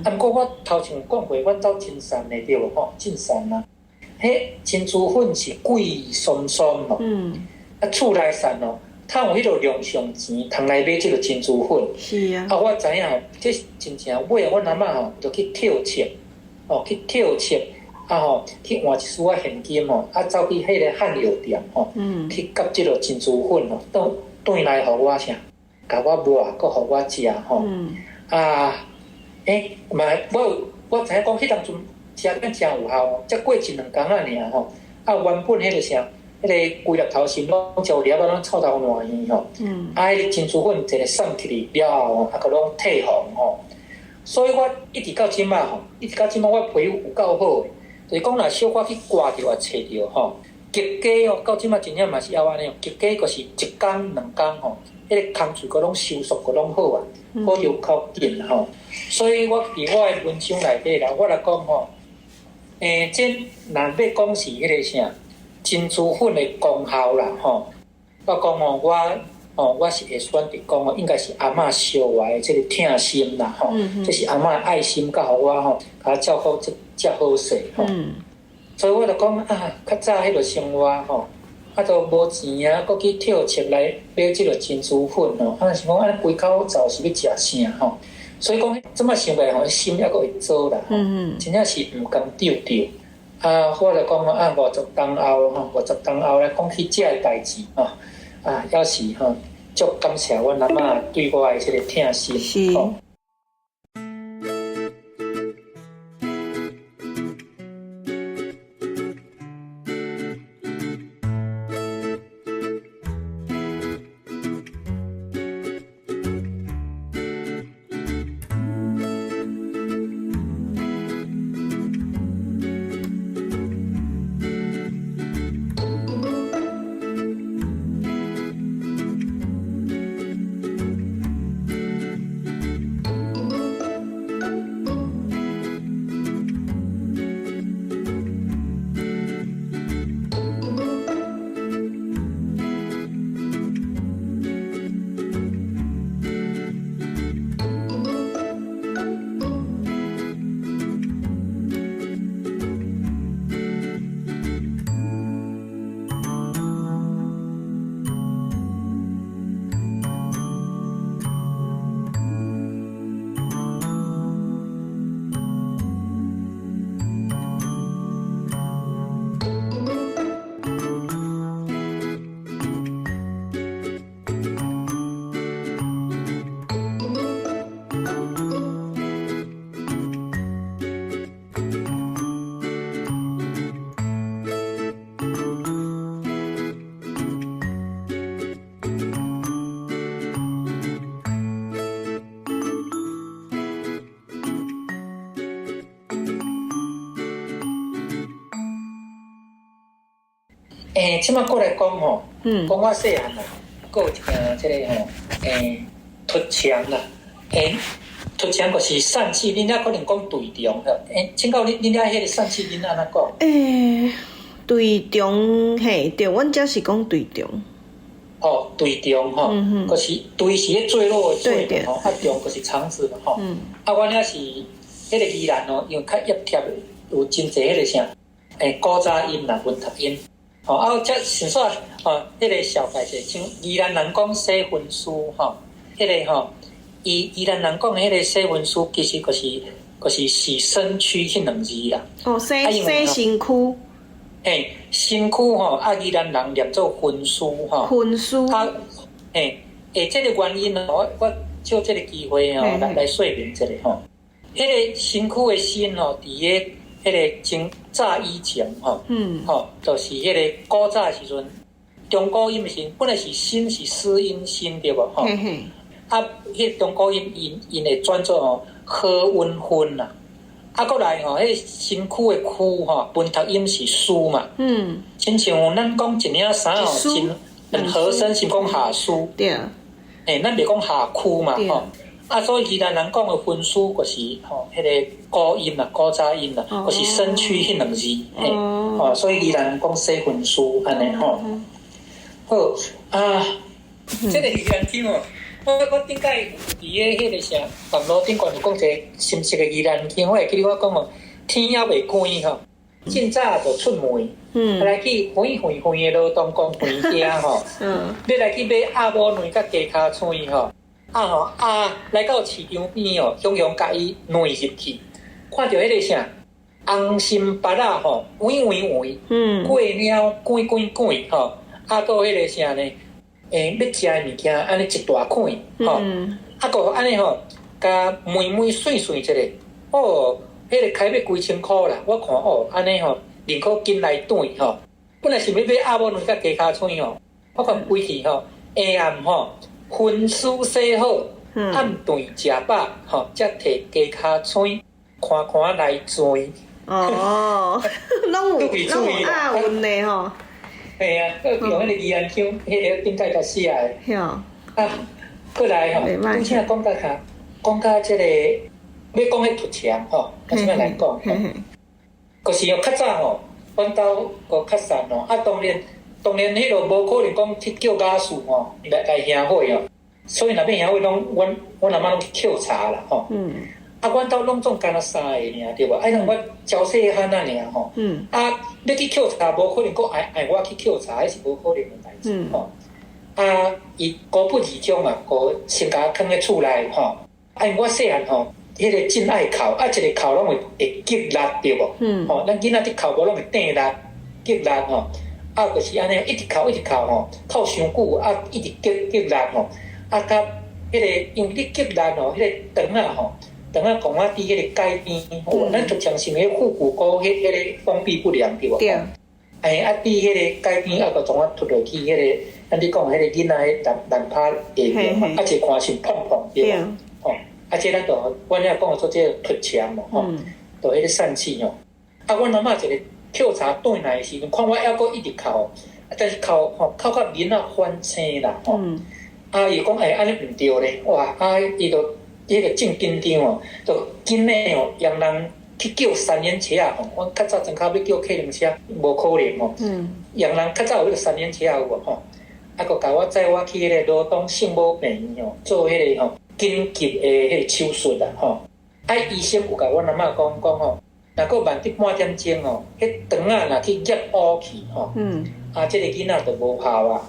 啊，毋過我頭前有講過，阮兜真善的對無吼，真善啊，彼珍珠粉是貴鬆鬆吼。啊，厝內散哦。趁有彼个零用錢，通來買這个珍珠粉。是啊。啊，我知影吼，這真正尾仔阮阿嬤吼，就去跳切，哦，去跳切，啊吼，去換一絲仔現金吼，啊，走去彼个漢藥店吼，去夾這个珍珠粉吼，轉轉來予我啥，共我抹，閣予我食吼。啊，欸，嘛，我我知影講，彼當陣食敢誠有效，才過一兩工仔爾吼，啊，原本彼个啥。彼个規粒頭先攏焦粒仔攏臭頭爛耳吼，啊，彼个珍珠粉一个送去了後吼，啊，閣攏退紅吼。所以我一直到這擺吼，一直到這擺我皮膚有夠好的，就是講若小可去刮著啊、揣著吼，結痂哦，到這擺真正嘛是猶按呢，結痂閣是一工兩工吼，彼个空喙閣攏收縮閣攏好啊，好著較緊吼。所以我佇我的文章內底啦，我來講吼，欸，這若欲講是彼个啥？珍珠粉的功效啦，吼！我講哦，我哦，我是會選擇講哦，應該是阿嬤燒我的這個疼心啦，吼，這是阿嬤的愛心，佮予我吼，共我照顧這遮好勢吼。所以我就講啊，較早彼个生活吼，啊都無錢啊，閣去跳切來買這個珍珠粉吼，啊想講按呢規口罩是欲食啥吼？所以講這擺想起來吼，心猶閣會燥啦，真正是毋甘丟掉。啊，我來講啊，五十冬後吼，五十冬後來講起這个代誌吼，啊，猶是吼，足感謝阮阿嬤對我的這个疼心吼。這擺過來講吼，講我細漢啊，閣有一件這个吼，禿腸啦，禿腸就是疝氣，恁遐可能講墜腸吼，請教恁遐彼个疝氣恁按怎講？墜腸嘿，對，阮遮是講墜腸。哦，墜腸吼，就是墜是彼墜落的墜吼，啊腸就是腸子嘛吼。啊，阮遐是彼个宜蘭哦，因為較挹貼有真濟彼个啥，古早音啦，文讀音。吼，啊，這先說吼，彼个紹介者，像宜蘭人講洗薰須吼，彼个吼，伊宜蘭人講的彼个洗薰須，其實就是洗身軀彼兩字啦。哦，洗洗身軀。嘿，身軀吼，啊，宜蘭人念做薰須吼。薰須。啊，嘿，這个原因哦，我藉這个機會吼，來說明一下吼。彼个身軀的身吼，佇彼个真早以前吼，吼，就是彼个古早時陣，中古音時本來是身是死音身對無吼？啊，彼個中古音𪜶會轉做吼呵溫薰啦。啊，閣來吼，彼個身軀的軀吼，文讀音是須嘛。親像咱講一領衫吼，真很合身，是講下須。咱袂講下軀嘛吼。啊，所以宜蘭人講的薰須，就是吼，彼个古音啦、古早音啦，就是身軀彼兩字。嘿，吼，所以宜蘭人講洗薰須按呢吼。好啊，這个宜蘭腔哦，我頂擺有佇个彼个啥網路頂懸有講一个新式的宜蘭腔，我會記得我講哦，天猶未光吼，真早就出門，來去遠遠遠的羅東公園遐吼，欲來去買鴨母卵佮雞跤腸吼。啊吼啊！來到市場邊哦，雄雄共伊卵入去，看著彼个啥紅心芭仔吼，圓圓圓，過貓滾滾滾吼，啊，閣彼个啥呢？欲食的物件按呢一大捆吼，啊，閣按呢吼，共妹妹算算一下，哦，彼个開欲幾千箍啦，我看哦，按呢吼，寧可緊來轉吼。本來想欲買鴨母卵佮雞跤腸吼，我看規氣吼，下暗吼。薰須洗好，暗頓食飽，吼，才提雞跤腸，寬寬來轉。哦，攏有押韻的吼。嘿啊，閣用彼個宜蘭腔，彼个頂擺共寫的。啊，閣來吼，拄才講甲較，講甲這個，欲講彼禿腸吼，我這擺來講。就是哦，較早吼，阮兜閣較瘦吼，啊，當然。當然，彼落無可能講去叫家屬吼來兄火哦，所以若欲兄火，攏阮阿嬤攏去抾柴啦吼。啊，阮兜攏總干焦三個爾對無？啊，像我招細漢仔爾吼。啊，欲去抾柴，無可能閣愛我去抾柴，彼是無可能的代誌吼。啊，伊孤不二中嘛，孤先共我囥咧厝內吼。啊，因為我細漢吼，彼个真愛哭，啊，一个哭攏會激力對無？吼，咱囡仔佇哭無攏會轉力激力吼。啊，就是按呢，一直哭一直哭吼，哭傷久啊，一直激激力吼，啊，佮彼个因為你激力吼，彼个腸仔吼，腸仔講我佇彼个改邊，咱就像是彼腹股溝彼个封閉不良對無？對。哎，啊，佇彼个改邊啊，閣創啊脫落去彼个，咱你講彼个囡仔彼難難拍下邊嘛，啊，一看是碰碰對無？吼，啊，這咱就阮遐講做這个禿腸嘛，吼，就彼个疝氣吼。啊，阮阿嬤一个。抾柴轉來的時陣，看我猶閣一直哭，啊，但是哭吼哭甲面仔反青啦吼。啊，伊講欸，按呢毋對咧，哇！啊，伊就彼个真緊張哦，就緊的哦，用人去叫三輪車仔吼。阮較早莊跤欲叫客運車無可能吼。用人較早有彼个三輪車仔有無吼？啊，閣共我載我去彼個羅東聖母病院哦，做彼个吼緊急的彼个手術啦吼。啊，醫生有共阮阿嬤講講吼。若閣慢得半點鐘哦，彼腸仔若去夾烏去吼，啊，這个囡仔就無效啊。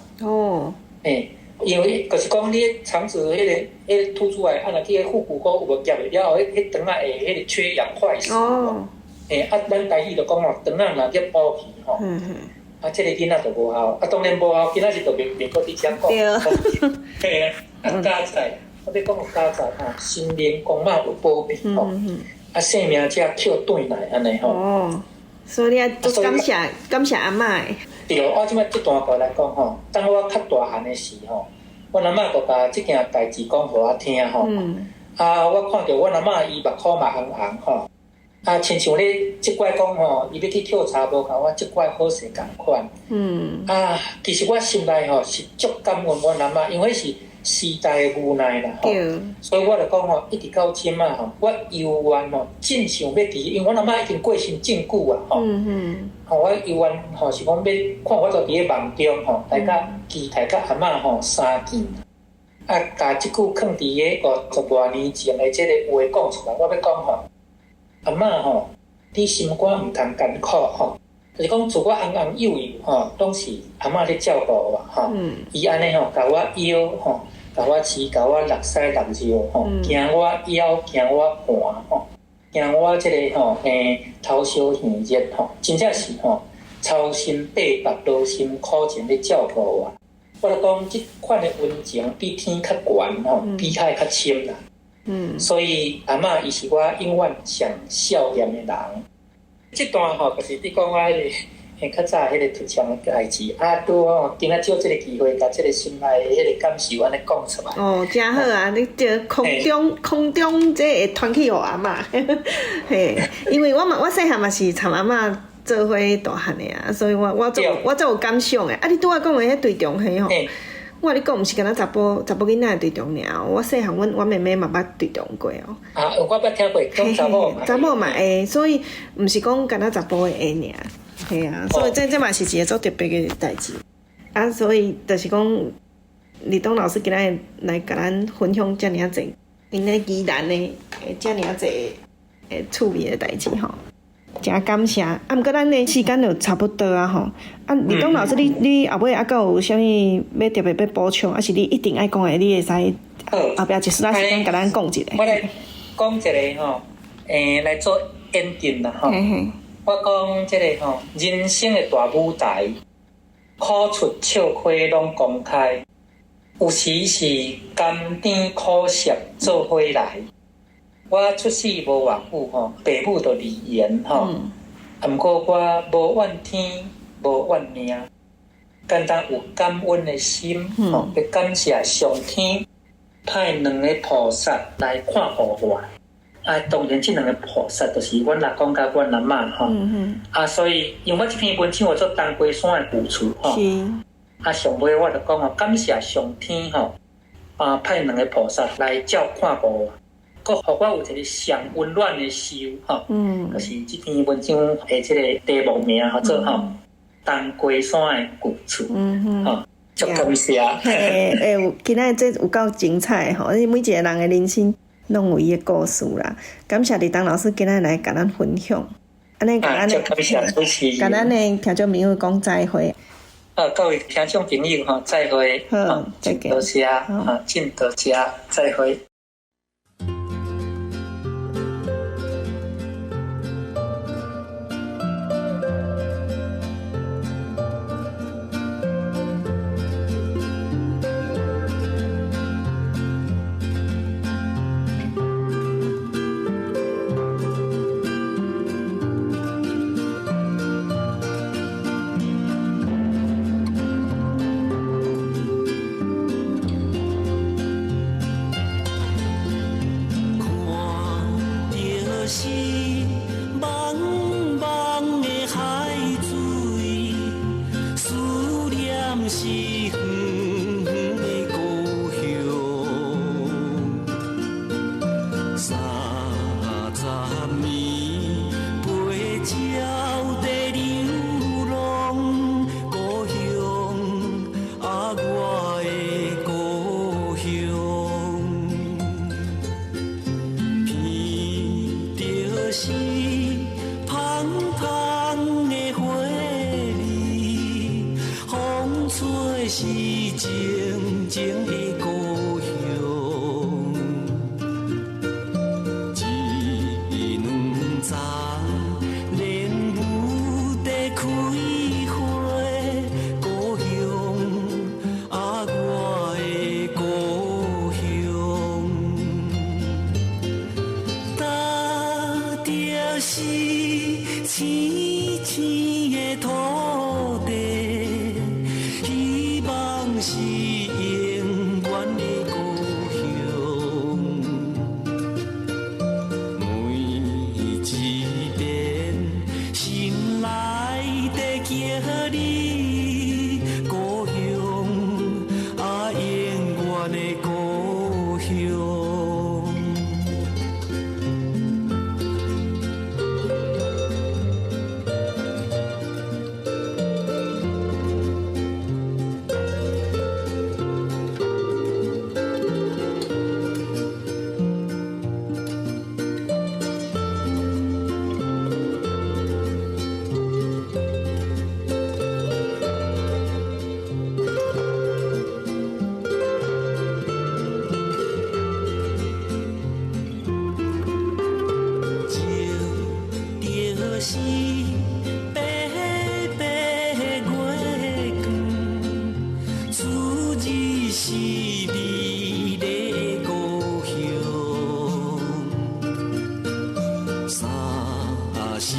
欸，因為就是講你腸子彼个凸出來，啊，若去腹股溝有無夾了後，彼腸仔會彼个缺氧壞死。欸，啊，咱台語就講哦，腸仔若夾烏去吼，啊，這个囡仔就無效。啊，當然無效，今仔日就袂閣佇遮講。嘿啊，啊，加載，我欲講加載吼，心靈公媽有保庇吼。啊，性命才抾轉來按呢吼。哦，所以你愛足感謝感謝阿嬤的。對，我這擺這段過來講吼，當我較大漢的時吼，阮阿嬤就共這件代誌講予我聽吼。啊，我看著阮阿嬤伊目箍嘛紅紅吼，啊，親像咧，這擺講吼，伊欲去抾查某，共我這擺好勢仝款。啊，其實我心內吼是足感恩阮阿嬤，因為是時代的無奈啦吼。所以我就講吼，一直到這馬吼，我猶原吼真想欲佇，因為阮阿嬤已經過身真久啊吼。吼，我猶原吼是講欲看我就佇咧夢中吼，來共期待佮阿嬤吼相見。啊，共這句囥佇个五十外年前的這個話講出來，我欲講吼。阿嬤吼，你心肝毋通艱苦吼，就是講自我尪尪幼幼吼，攏是阿嬤咧照顧我吼。伊按呢吼，共我枵吼，共我飼，共我落屎落尿吼，驚我枵，驚我寒吼，驚我這个吼，頭燒耳熱吼，真正是吼，操心八百勞心苦情咧照顧我。我就講這款的溫情比天較懸吼，比海較深啦。所以阿嬤伊是我永遠上孝念的人。這段吼，就是你講我彼个較早彼個脫腸的代誌，啊，拄好今仔借這个機會，共這个心內的彼个感受按呢講出來。哦，真好啊！你這空中空中這會傳去予阿嬤，嘿，因為我嘛我細漢嘛是參阿嬤做伙大漢的啊，所以我我足我足有感想的。啊，你拄仔講的彼對中戲吼。我共你講，毋是干焦查埔查埔囡仔會對中爾，我細漢阮阮妹妹嘛捌對中過哦。啊，我捌聽過，講查某。查某嘛會，所以毋是講干焦查埔的會爾，嘿啊，所以這這嘛是一个足特別的代誌。啊，所以就是講，立東老師今仔日來共咱分享遮爾濟，𪜶咧宜蘭的遮爾濟的趣味的代誌吼。誠感謝，啊，毋過咱的時間就差不多啊吼。啊，立東老師，你你後尾猶閣有啥物欲特別欲補充，抑是你一定愛講的，你會使後壁一絲仔時間共咱講一下。我來講一个吼，來做 ending 啦吼。我講這个吼，人生的大舞台，苦出笑開攏公開，有時是甘甜苦澀做伙來。我出世無偌久吼，爸母就離緣吼。啊，毋過我無怨天，無怨命，簡單有感恩的心吼，欲感謝上天派兩个菩薩來看護我。啊，當然這兩个菩薩就是阮阿公佮阮阿嬤吼。啊，所以因為我這篇文章叫做冬瓜山的舊厝吼。啊，上尾我就講吼，感謝上天吼，啊派兩个菩薩來照看護我。閣予我有一个上溫暖的手吼，就是這篇文章的這個題目名叫做吼，冬瓜山的舊厝，吼，足感謝。嘿，欸，有今仔日這有夠精彩吼！你每一個人的人生攏有伊的故事啦。感謝立東老師今仔日來共咱分享，按呢共咱的，共咱的聽眾朋友講再會。好，各位聽眾朋友吼，再會。好，再見。多謝，啊，真多謝，再會。是美麗的故鄉。三時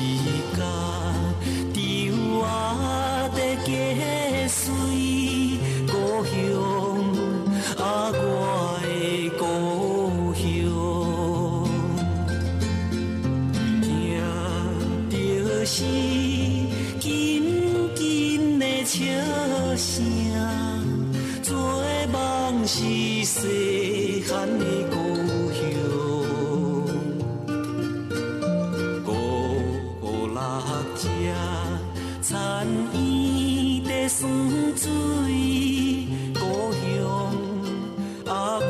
間稻仔在結穗，故鄉啊，我的故鄉。聽著是緊緊的笑聲，做夢是細漢的故鄉。五五六只田園在酸水，故鄉啊，我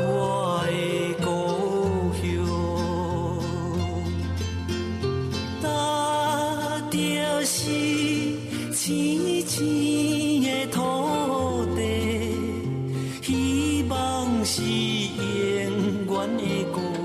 的故鄉。踏著是青青的土地，希望是永遠的故鄉。